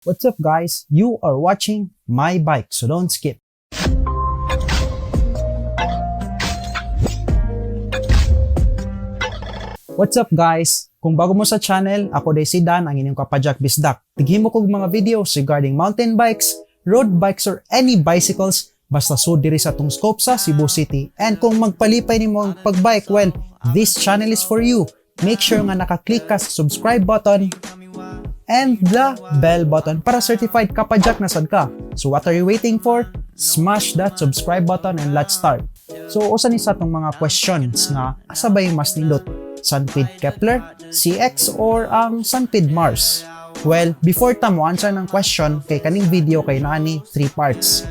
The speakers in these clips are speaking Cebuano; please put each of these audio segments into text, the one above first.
What's up, guys? You are watching my bike, so don't skip. What's up, guys? Kung bago mo sa channel, ako diay si Dan, ang inyong kapadyak bisdak. Tighimo kog mga videos regarding mountain bikes, road bikes, or any bicycles basta sud diri sa atong scope sa Cebu City. And kung magpalipay nimo ang pagbike, well, this channel is for you. Make sure nga naka-click ka sa subscribe button and the bell button para certified kapadyak na sad ka. So what are you waiting for? Smash that subscribe button and let's start. So usa ni sa atong mga questions nga asa ba yung mas nindot? Sunpeed Kepler, CX or ang Sunpeed Mars? Well, before ta mo answer ng question kay kaning video kay naani three parts: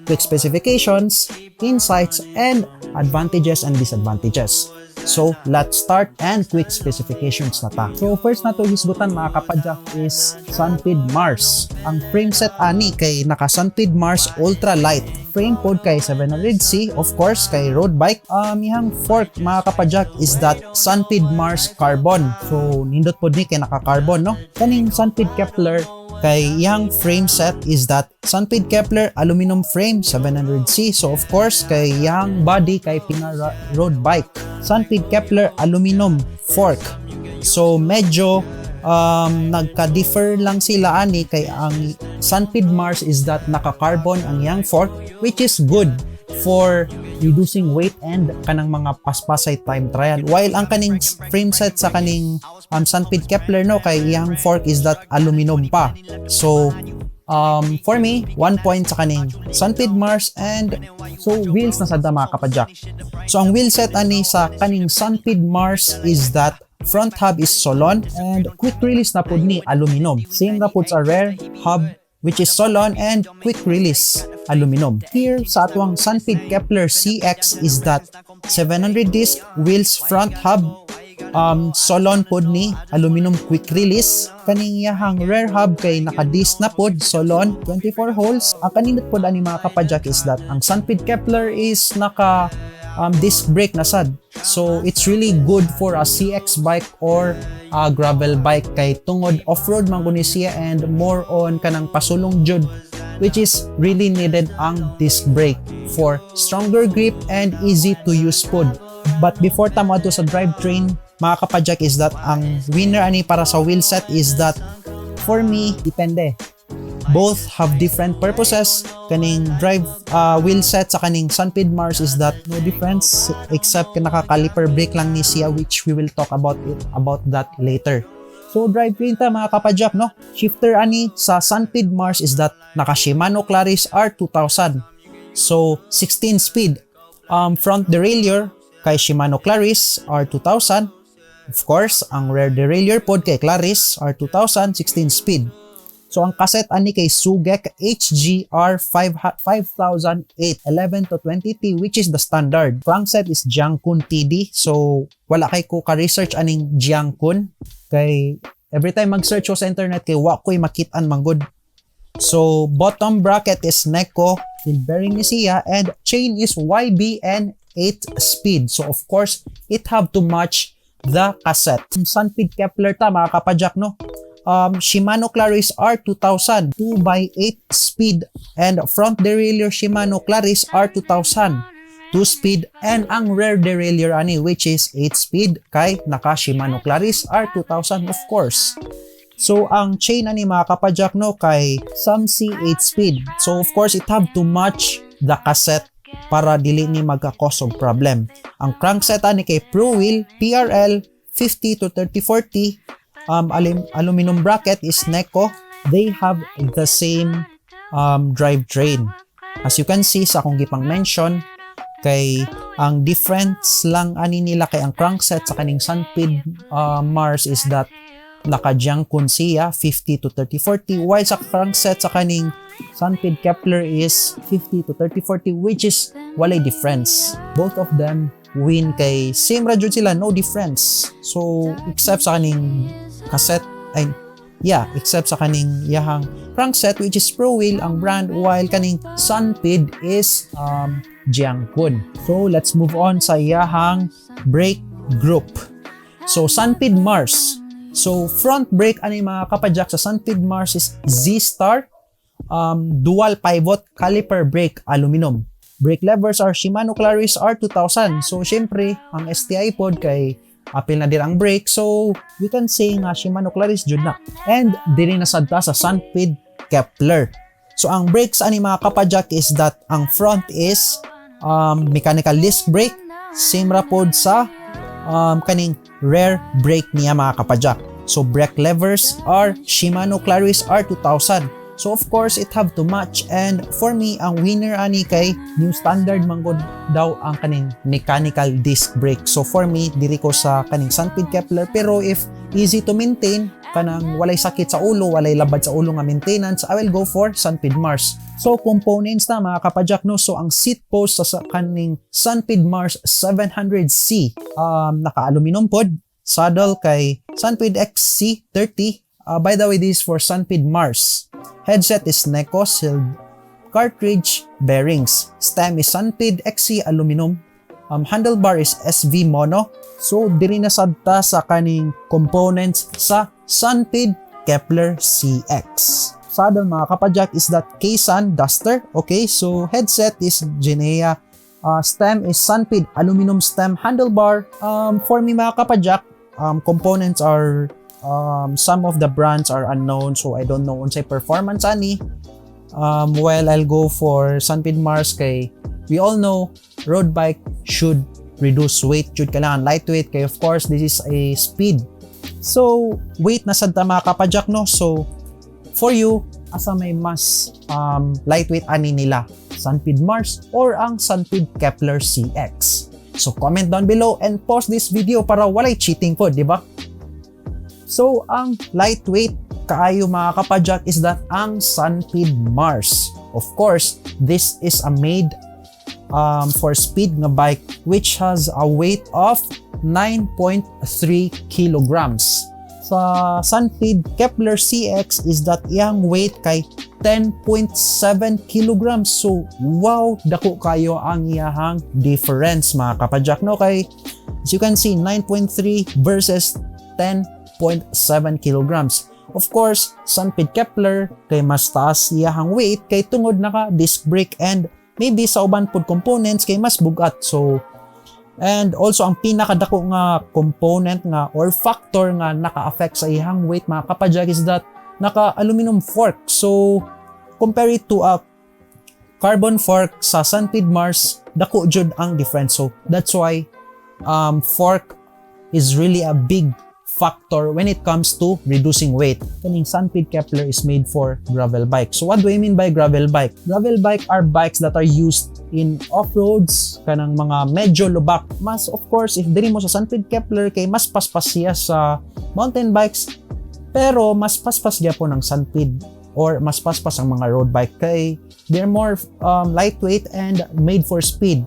quick specifications, insights, and advantages and disadvantages. So, let's start and quick specifications na ta. So, first na to hisgutan, mga kapadyak, is Sunpeed Mars. Ang frame set ani kay naka Sunpeed Mars Ultra Light. Frame pod kay 700C, of course, kay road bike. Ihang fork, mga kapadyak, is that Sunpeed Mars Carbon. So, nindot pod ni kay naka carbon, no? Kaning Sunpeed Kepler kay iyang frame set is that Sunpeed Kepler aluminum frame 700C. So of course kay iyang body kay pina road bike. Sunpeed Kepler aluminum fork. So medyo nagka-differ lang sila ani kay ang Sunpeed Mars is that naka-carbon ang iyang fork, which is good for reducing weight and kanang mga paspasay time trial. While ang kaning frame set sa kaning Sunpeed Kepler, no, kay iyang fork is that aluminum pa. So for me, 1 point sa kaning Sunpeed Mars. And so wheels na sad, mga kapadyak. So ang wheel set ani sa kaning Sunpeed Mars is that front hub is Solon and quick release na pud ni aluminum. Same na pud sa rear hub, which is Solon and quick release aluminum. Here sa atuang Sunpeed Kepler CX is that 700 disc wheels, front hub Solon pod ni, aluminum quick release. Kaning iyahang rear hub kay naka-disc na pod, Solon, 24 holes. Ang kanindot pod ani, mga kapadyak, is that ang Sunpeed Kepler is naka disc brake na sad. So it's really good for a CX bike or a gravel bike kay tungod off-road man guni siya and more on kanang pasulong jud, which is really needed ang disc brake for stronger grip and easy to use pod. But before ta moadto sa drivetrain, mga kapadyak, is that ang winner ani para sa wheel set is that for me, depende. Both have different purposes. Kaning drive wheel set sa kaning Sunpeed Mars is that no difference except naka-caliper brake lang ni siya, which we will talk about that later. So drivetrain ta, mga kapadyak, no? Shifter ani sa Sunpeed Mars is that naka Shimano Claris R2000. So 16 speed. Front derailleur kay Shimano Claris R2000. Of course, ang rear derailleur pod kay Claris R2000 16 speed. So ang cassette ani kay Sugek HGR 5 5008 11 to 20T, which is the standard. Crankset is Jiangkun TD. So wala kay ko ka-research aning Jiangkun kay every time mag-search ko sa internet kay wa ko'y makit-an manggod. So bottom bracket is Neco, wheel bearing ni siya and chain is YBN 8 speed. So of course, it have to match the cassette. Sunpeed Kepler ta, mga kapadyak, no? Shimano Claris R2000 2x8 speed and front derailleur Shimano Claris R2000 2 speed and ang rear derailleur ani, which is 8 speed, kay naka Shimano Claris R2000, of course. So ang chain ani, mga kapadyak, no, kay Samsi 8 speed. So of course it have to match the cassette para dili ni magka-cause og problem. Ang crankset ani kay Pro Wheel PRL 50 to 3040. Aluminum bracket is Neco. They have the same drivetrain. As you can see sa akong gipang mention, kay ang difference lang ani nila kay ang crankset sa kaning Sunpeed Mars is that naka Jiangkun siya 50 to 3040, while sa crankset sa kaning Sunpeed Kepler is 50 to 3040, which is walay difference. Both of them win kay same ra jud sila, no difference. So except sa kaning cassette ay, yeah, except sa kaning yahang crankset, which is Pro Wheel ang brand, while kaning Sunpeed is Jiangkun. So let's move on sa iyahang brake group. So Sunpeed Mars So front brake ani, mga kapadyak, sa Sunpeed Mars is Z-Star dual pivot caliper brake, aluminum. Brake levers are Shimano Claris R2000. So syempre, ang STI pod kay apil na din ang brake. So we can say nga Shimano Claris jud na. And diri na sad ta sa Sunpeed Kepler. So ang brakes ani, mga kapadyak, is that ang front is mechanical disc brake. Same ra pod sa kaning rear brake niya, mga kapadyak. So brake levers are Shimano Claris R2000. So of course, it have to match, and for me, ang winner ani kay new standard man gud daw ang kaning mechanical disc brake. So for me, diri ko sa kaning Sunpeed Kepler, pero if easy to maintain, kanang walay sakit sa ulo, walay labad sa ulo nga maintenance, I will go for Sunpeed Mars. So components na, mga kapadyak, no. So ang seat post sa kaning Sunpeed Mars 700C naka-aluminum pod, saddle kay Sunpeed XC30. By the way, this is for Sunpeed Mars. Headset is Neco sealed cartridge bearings. Stem is Sunpeed XC aluminum. Handlebar is SV mono. So diri na sad ta sa kaning components sa Sunpeed Kepler CX. Saddle, mga kapadyak, is that Ksan Duster. Okay, so headset is Genea. Stem is Sunpeed aluminum stem handlebar. For me, mga kapadyak, components are some of the brands are unknown, so I don't know unsay performance ani. Well, I'll go for Sunpeed Mars kay we all know road bike should reduce weight jud, kailangan lightweight kay of course this is a speed. So weight na sad ta, mga kapadyak, no. So for you, asa may mas lightweight ani nila, Sunpeed Mars or ang Sunpeed Kepler CX? So comment down below and pause this video para walay cheating po, di ba? So, ang lightweight kaayo, mga kapadyak, is that ang Sunpeed Mars. Of course, this is a made for speed nga bike which has a weight of 9.3 kilograms. Sa Sunpeed Kepler CX is that iyang weight kay 10.7 kilograms. So, wow, dako kayo ang iyahang difference, mga kapadyak, no? Kay as you can see, 9.3 versus 10.7 kilograms. Of course, Sunpeed Kepler kay mas taas iyahang weight kay tungod naka disc brake and maybe sa uban pod components kay mas bugat. So and also ang pinakadako nga component nga or factor nga naka-affect sa iyang weight, mga kapadyak, is that naka aluminum fork. So compare it to a carbon fork sa Sunpeed Mars, dako jud ang difference. So that's why fork is really a big factor when it comes to reducing weight. Kaning Sunpeed Kepler is made for gravel bike. So what do I mean by gravel bike? Gravel bike are bikes that are used in off-roads, kanang mga medyo lubak. Mas of course, if diri mo sa Sunpeed Kepler kay mas paspas siya sa mountain bikes, pero mas paspas gyapon ang Sunpeed or mas paspas ang mga road bike kay they're more lightweight and made for speed.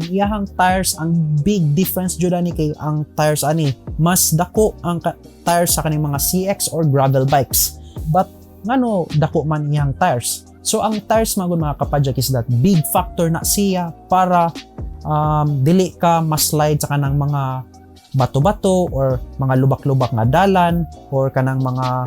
Iyahang tires, ang big difference jud ani kay ang tires ani mas dako ang tires sa kaning mga CX or gravel bikes. But ngano dako man iyang tires? So ang tires magud, mga kapadyak, is that big factor na siya para dili ka ma-slide sa kanang mga bato-bato or mga lubak-lubak nga dalan or kanang mga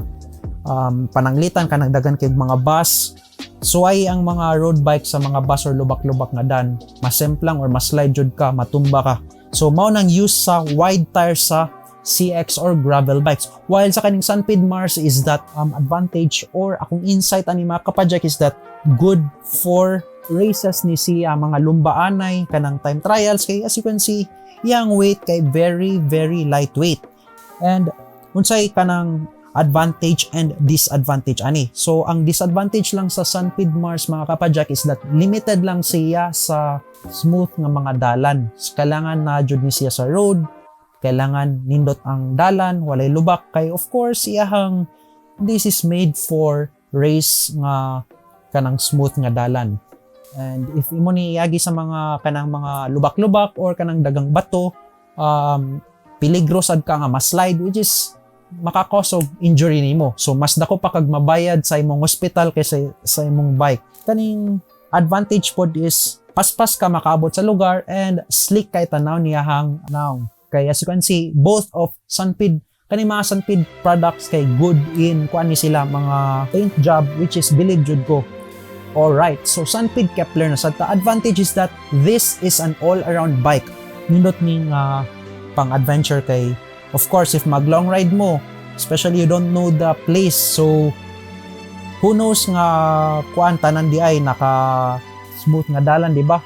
pananglitan kanang daghan kay mga bus. Suway ang mga road bike sa mga bus or lubak-lubak nga dan, masemplang or maslide jud ka, matumba ka. So mao nang use sa wide tires sa CX or gravel bikes. While sa kaning Sunpeed Mars is that advantage or akong insight ani, mga kapadyak, is that good for races ni siya, mga lumbaanay, kanang time trials, kay as you can see, iyang weight kay very very lightweight. And unsay kanang advantage and disadvantage ani? So ang disadvantage lang sa Sunpeed Mars, mga kapadyak, is that limited lang siya sa smooth nga mga dalan. Kailangan na jud ni siya sa road, kailangan nindot ang dalan, walay lubak kay of course iyahang this is made for race nga kanang smooth nga dalan. And if imo ni iagi sa mga kanang mga lubak-lubak or kanang dagang bato, peligro sad ka nga ma-slide, which is maka-cause og injury nimo. So mas dako pa kag mabayad sa imong hospital kaysa sa imong bike. Kaning advantage pod is paspas ka makaabot sa lugar and slick kay tanaw niyahang nawong. Kaya as you can see, both of Sunpeed Kani mga Sunpeed products kay good in kuan ni sila mga paint job, which is believe jud ko. Alright, so Sunpeed Kepler na sad ta. Advantage is that this is an all-around bike. Nindot ning pang adventure kay of course if mag long ride mo, especially you don't know the place, so who knows nga kuan tanan di ay naka smooth nga dalan, di ba?